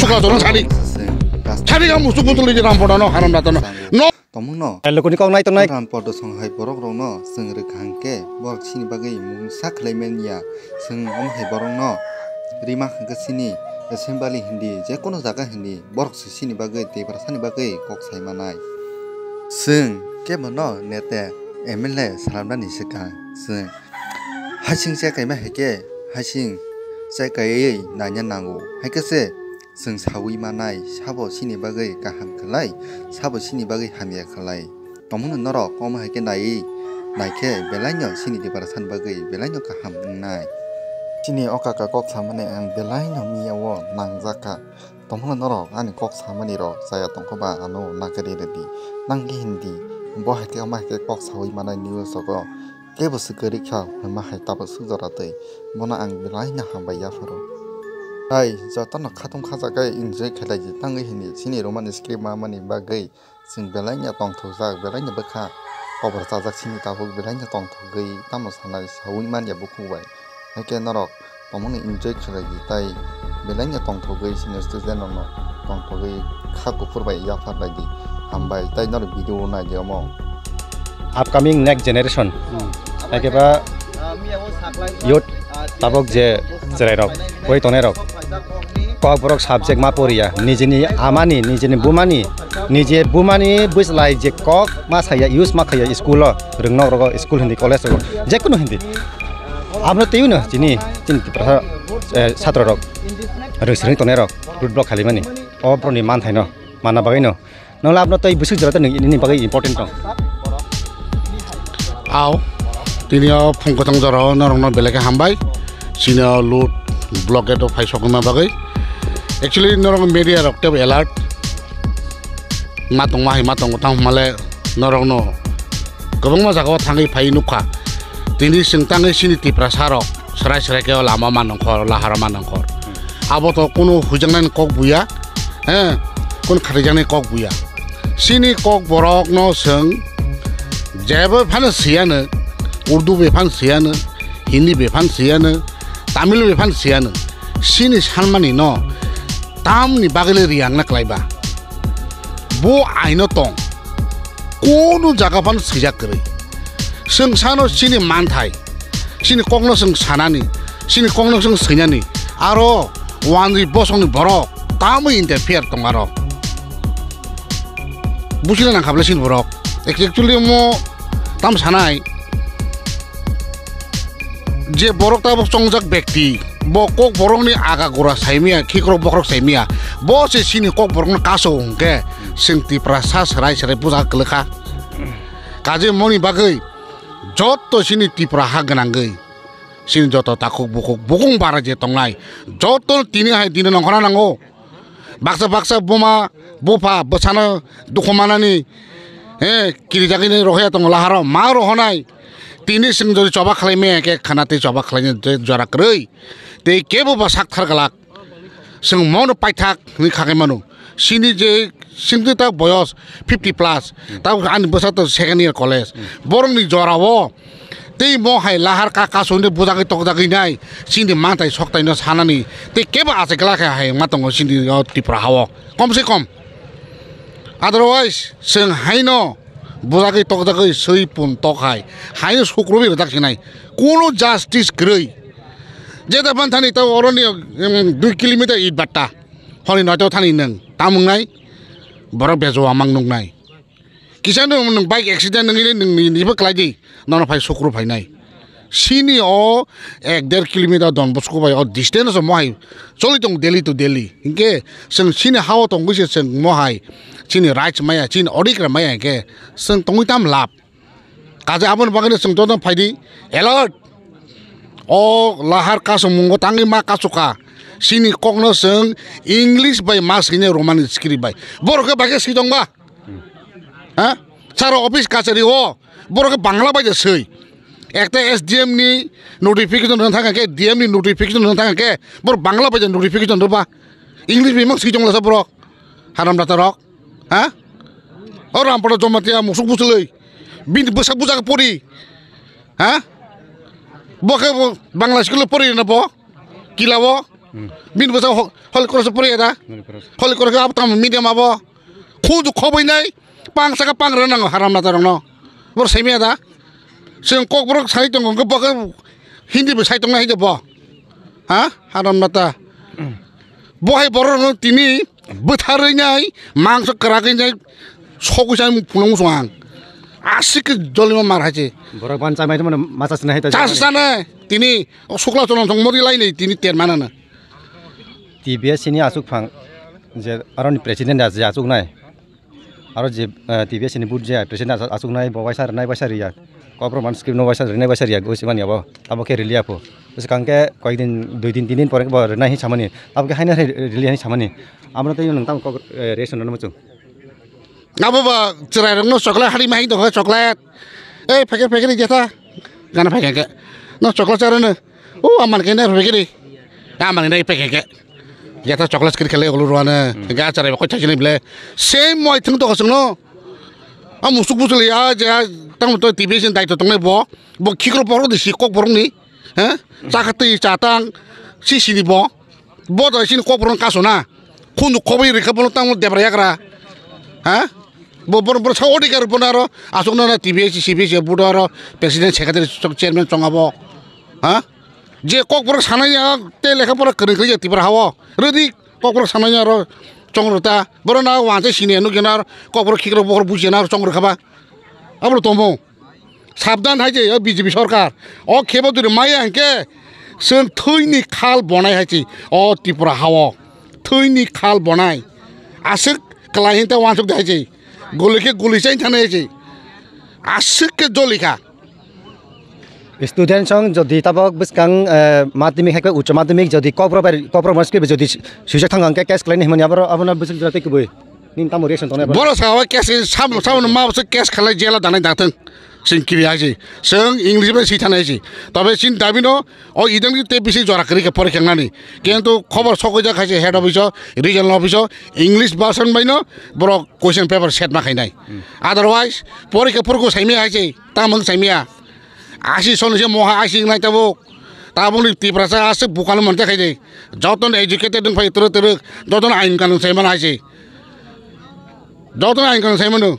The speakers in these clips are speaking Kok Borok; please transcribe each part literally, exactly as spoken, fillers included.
Chwng sadi. Sadi ang musuk butulwi je Rampoda no haram data no. No. Tomung no. Eh, lukuni kok nai tongnai. Rampoda song hai borok rok no chwng rwkha hwnkhe borok sini bagwi mungsa khlai manya. Chwng omo hai borok no rima hwnkhe sini assembly hindi je kono jaga hindi borok se sini bagwi Tiprasa ni bagwi kok sai manai. Chwng kebo no nete M L A salamnani swkang chwng Hasing chai kaima hai khe, hasing chai kaiwi naina nango. Hai khe se chwng saui manai, sabo chini bagwi kaham khlai, sabo chini bagwi hamya khlai. Tongmano norok omo hai khe naiwi nai khe belai no chini Tiprasa ni bagwi belai no kaham wngnai. Chini o kaka kok samani ang belai no miya o nangjak kha. Tongmano norok ani kok samani rok chaya tongkha ba ano nagari rwdi. Nang khe hindi, bo hai khe omo hai khe kok saui manai news rogo. Kebo swkari kha hwnma hai tabuk swk jora twi. Bono ang belai no hambai yapharo. Tai jotono khatung khajak khe enjoy khlai di tangwi hindi chini romani script ma mani bagwi chwng belai no tongthokjak, belai no bwkha kobor chajak chini tabuk belai no tongthogwi tamo sanai saui manya bukhuk bai. Hai khe norok tongmani enjoy khlai di tai belai no tongthogwi chini student rok no tongthogwi kha kuphur bai yaphar lai di. Hambai tai norok video o nai di omo. Upcoming next generation. Hmm. Hai khe ba youth tabuk je chwrai rok, oi tongnai rok. Kok borok subject ma poriya, nijini amani, nijini bumani, nije bumani bwslai je kok ma saya, use ma khaya school o, rwngnok rogo school hindi, college rogo, jekunu hindi. Abno twiwi no chini, chini Tiprasa, eh, satro rok, rwsrwng tongnai rok, road block khalimani, o borokni manthaino manna bagwino. Nokla abno tei bwswk jora tei nini bagwi important tong. Aw, tini o phung kwthang jora o norokno belai khe hambai. Chini o load blockade o phai sokma bagwi. Actually norok media rok tebo alert. Ma tongma hai ma tongo tamo hwnmale norokno kwbangma jaga o thangwi phai nukha. Tini chwng tangwi chini Tiprasa rok. Srai srai khe o lama ma nongkhor, lahara ma nongkhor. Abo to kunu huijaknani kok buya, he, kunu khatijaknani kok buya. Chini kok borokno chwng jebo phano siyano, Urdu bai phano siyano, Hindi bai phano siyano, Tamil bai phano siyano. Chini sanmani no tamni bagwi le riyangna kwlaiba. Bo aino tong. Kunu jaga phano swijak kwrwi. Chwng sano chini manthai. Chini kokno chwng sanani, chini kokno chwng swinani, aro wanjwi bosongni borok tamwi interfere tong aro. Buchina nangkha bwle chini borok. Actually omo tam sanai je borok tabuk chongjak bekti, bo kok borokni aga gura saimaya, khikrok bokhorok saimaya, bo se chini kok borokno kaso hwnkhe chwng Tiprasa serai serai buja kwlwkha. Kaje moni bagwi jotto chini Tipra ha gwnangwi. Chini joto takhuk bukhuk bukung bara je tongnai, joto tini hai dino nongkhorna nango. Baksa baksa buma bupha bwsano dukhu manani, he, kirijagwini rohya tongo laharo ma rohonai. Tini chwng jodi choba khlai maya khe khana tei choba khlaina je jora kwrwi. Tei kebo ba sak thar glak. Chwng mono paithak hwnwi kha khe mano. Chini je chini ta boyos fifty plus, ta ani bwsa to second year college. Borokni jorao tei mo hai lahar ka kasuni bujagwi tokjagwi nai chini manthai soktaino sanani tei kebo achai glak khe hai ma tongo chini o Tripura hao kom se kom. Otherwise chwng haino bujagwi tokjagwi swi pun tok hai, haino sukrobi rwjak sinai, kuno justice kwrwi. Jeta panthani ta oroni, em, dui kilometer it batta. Honi noito thani nwng tam wngnai, borok bejo amang nuknai. Kisa nwng, nwng bike accident wngwi nwng ni, nibo kwlai di, nono phai sukru phainai. Sini o ek der kilometer Don Bosco bai o distance o mohai choli tong daily to daily. Hinkhe chwng sini hao tongwi se chwng mohai chini rights maya, chini odikra maya hinkhe chwng tongwi tam lab. Kaje aboni bagwino chwng joto phaidi alert. O lahar kasungmungo tangwi ma kasukha. Sini kokno chwng English bai ma swinai Romani script bai. Borok khe bai khe swi tongba? Ha? Saro office kachari o borok khe Bangla bai de swi. Ekta S D M ni notification rwna thang khe, D M ni notification rwna thang khe, borok Bangla bai de notification rwba. English bai ma swi tongla sa borok. Haram data rok. Ha? O Rampada Jamatia musuk busulwi. Bini bwsa buja khe pori. Ha? Bo khe bo Bangla school pori na bo? Kila bo? Hmm. Bini bwsa ho-, Holy Cross poriya da? Holy Cross. Holy Cross abo tamo medium abo. Khudu khoboi nai, pang saka pang rw nango haram nata rokno. Bor saimiya da? Chwng Kokborok sai tongo, hwnkhe bo khe Hindi bo sai tongna hai de bo. Ha? Haram nata. Bo hai borok rokno tini bwtharwi nai, mangso kwragwi nai, sogwi sai phunuk muchung ang. Aswk khe jolima mar hai se. Borok ban chamai tongmani masa sinai hai ta. Chas sane, tini o sukla cholong thong mori lai nei, tini ter manana. T B S ni aswk phang je aroni president je aswk nai. Aro je, eh, T B S ni board je president aswk nai bo waisa nai waisa riya. Kokborok man script no waisa rinai waisa riya, usi mani abo. Abo khe riliya pho. Usi kang khe koyek din, dui din, tin din pore bo rinai hin samani. Abo khe haina riliya hin samani. Amo tei nang tam kok, eh, reaction no muchung. Abo ba chwrai rok no chocolate hari mai dong chocolate. Ei, packet, packet ni jeta. Gana packet ke. No chocolate chara no. O, aman ke na packet ni. Aman ni packet ke. Jeta chocolate kiri kele ulu ruana. Ga chara ko chajini ble. Same moi thung to kasung no. A musuk musuk ya, ja, tang to T V sin dai to tongnai bo. Bo khikro borok di si Kokborok ni. Ha? Chakha twi chatang. Si sini bo. Bo to sini Kokborok kaso na. Khundu khoboi rikha bono tang debra yagra. Ha? Bo, bo, bo sa odikar bono aro aswk no na T B S, C B S, bodo aro president, secretary, chairman chonga bo. Ha? Je Kokborok sanai ya, te lekha pora kwrwng kwrwng ya Tripura hao. Rwdi Kokborok sanai ya aro chong rwta. Boro na wanse sini nukya na aro Kokborok khikro bohor bujya na aro chong rwkha ba. Abo tomo. Sabdan hai je o B J P sorkar. O khebo jodi maya hwnkhe chwng thwini khal bonai hai se o Tripura hao. Thwini khal bonai. Aswk kwlai hinte wansuk de hai se. Guli khe guli chain thana hai se. Aswk khe joli kha. Student song jodi tabok bwskang, eh, madhyamik hai khe uccho madhyamik jodi Kokborok bai, Kokborok mosque bai jodi swijak thang hwnkhe case khlaini hwnmani abo, abono bwswk jora tei kubui. Nini tamo reaction tongnai abo? Borok sa o case, sam-, sam-, ma bwswk case khalai jela danai dathwng. Chwng kiri hai se. Chwng English bai swi thana hai se. Tobe chini dabi no o idang tei bisi jora kwrwi khe porikha nani. Kintu khobor sokoi jak hai se head office o, regional office o, English version bai no borok question paper set ma khainai. Hmm. Otherwise, porikha purku saimya hai se, tamung saimya. Asi soni se moha asi nai tabuk. Tabuk ni Tiprasa aswk bukal monte khai de. Joton educated wng phai twrwk twrwk. Joton ain kanun sai man hai se. Joton ain kanun sai manu.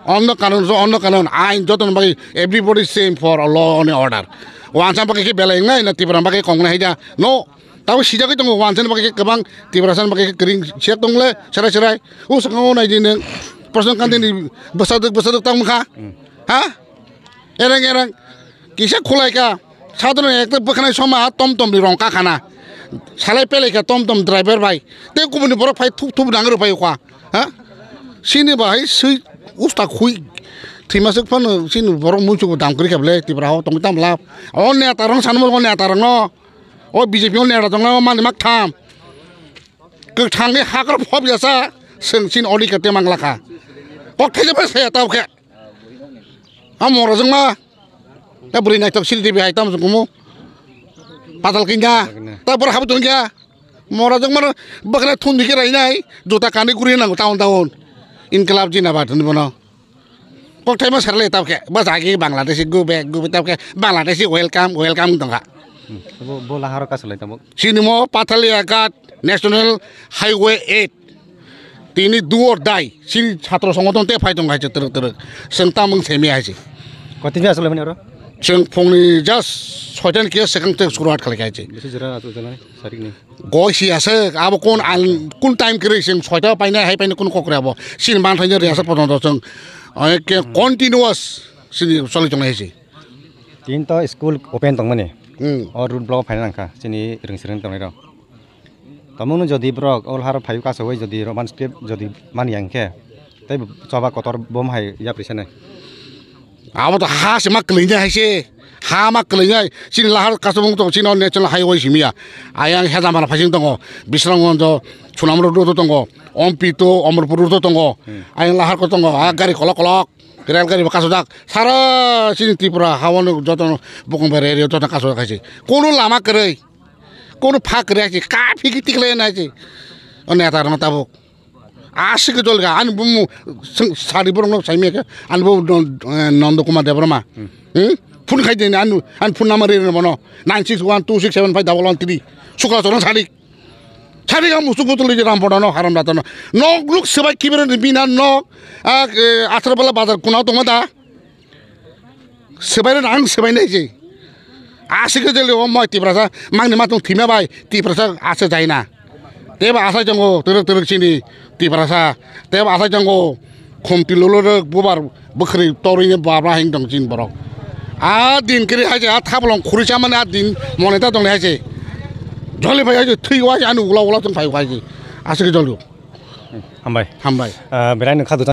Onno kanun so onno kanun. Ain joton bai everybody same for a law and order. Wansa bai khe belai ngai na Tipra bai khe kong nai da. No. Tabuk sijagwi tongo wansa bai khe kwbang Tiprasa bai khe kring siya tongle serai serai. O sakao nai di nang. Person kan ni bwsaduk bwsaduk tang kha. Ha? Ereng ereng kisa khulai ka. Sadhana ekta bwkhanai soma tom tom ni rong ka khana. Salai pelai ka tom tom driver bai. Tei kubuni borok phai thup thup nang rw phai kha. Ha? Sini bahai sui usta khui. Thima suk phano sini borok muichugo dam kri kable Tipra ho tong tam lap. O neta rong sanmo o neta rong no. O B J P o neta rong no mani mak tham. Kwthang ni hakra phop yasa. Seng sini odi ka temang laka. Kok thai jaba saya tau khe. A mora jwngma. Ta bwrwi naithok siri dibi hai tamo chwng kumu. Patal kingya. Patal kingya. Ta bwrwi habu tongya. Mora jwngma bwkhwnai thun dikhe rainai. Juta kanwi guri nango taun taun. Inklab jinabad hwnwi bono. Kok thaima serle tabkhe. Bas agi Bangladeshi go back go back tabkhe. Bangladeshi welcome welcome tongkha. Hmm. Bo, bo laharo kasalai tamo. Sinimo Pathaliya Ghat National Highway eight. Tini do or die. Sini chhatro songothon te phai tong hai se twrwk twrwk. Chwng tamung semi hai se. Kotini aswk laimani oro? Chwng phungni just soitan kiya swkang te suruat khalai hai se. Bisi jora aswk janai sarik ni. Goi si aswk abo kun an kun time kiri chwng soita paina hai paina kun kokre abo. Sini man thaini ri aswk podondo chwng. Ai ke continuous sini choli tong hai se. Tin to school open tongmani. Hmm. O road block phaina nangkha sini ring sering tongnai rok. Tamungno jodi borok o lahar phaiwi kasawi jodi Roman script jodi manya hinkhe, tei choba kotor bo hai yapri sanai. Abo to ha se ma kwlwinai hai se, ha ma kwlwinai. Chini lahar kasabung to chini national highway simi ya. Ayang Hedamara phasing tongo, Bisramganj, Sunamura road tongo, Ompi to Omorpur road tongo. Hmm. Ayang lahar ko tongo, a gari kolok kolok, rel gari bo kasajak. Sara chini Tripura hawano joto bokong bai area joto kasajak hai se. Kono lama kwrwi. Kono pha kwrwi hai se, ka phiki tikhlai nai se. O neta rok tabuk. Aswk jolga, ani bumu sari borok no saimya khe, ani bumu Nondo Kumar Debbarma. Hmm? Phone khai de ani, ani phone number rw bono, nine six one two six seven five double one three. Sukla chorong sadik. Sadik ang musuk butuli je ram podono haram datano. Nok luk sebai kibironi bina nok. Ak, eh, Asrabala bazar kunao tongma da. Sebai rw ang sebai nai se. Aswk khe jeli o moi Tiprasa mangni matung thima bai Tiprasa aswk jai na. Tebo asai tongo twrwk twrwk chini Tiprasa. Tebo asai tongo khumti lolo rwk bubar bwkhri torwi ni babra hing tong chini borok. A din kiri hai se a thaplong khuri chamani a din moneta tong hai se. Joli bai hai se thwi wai ani ula ula tong phai wai se. Aswk khe joli. Hambai. Hambai. Ah, berai nung khadu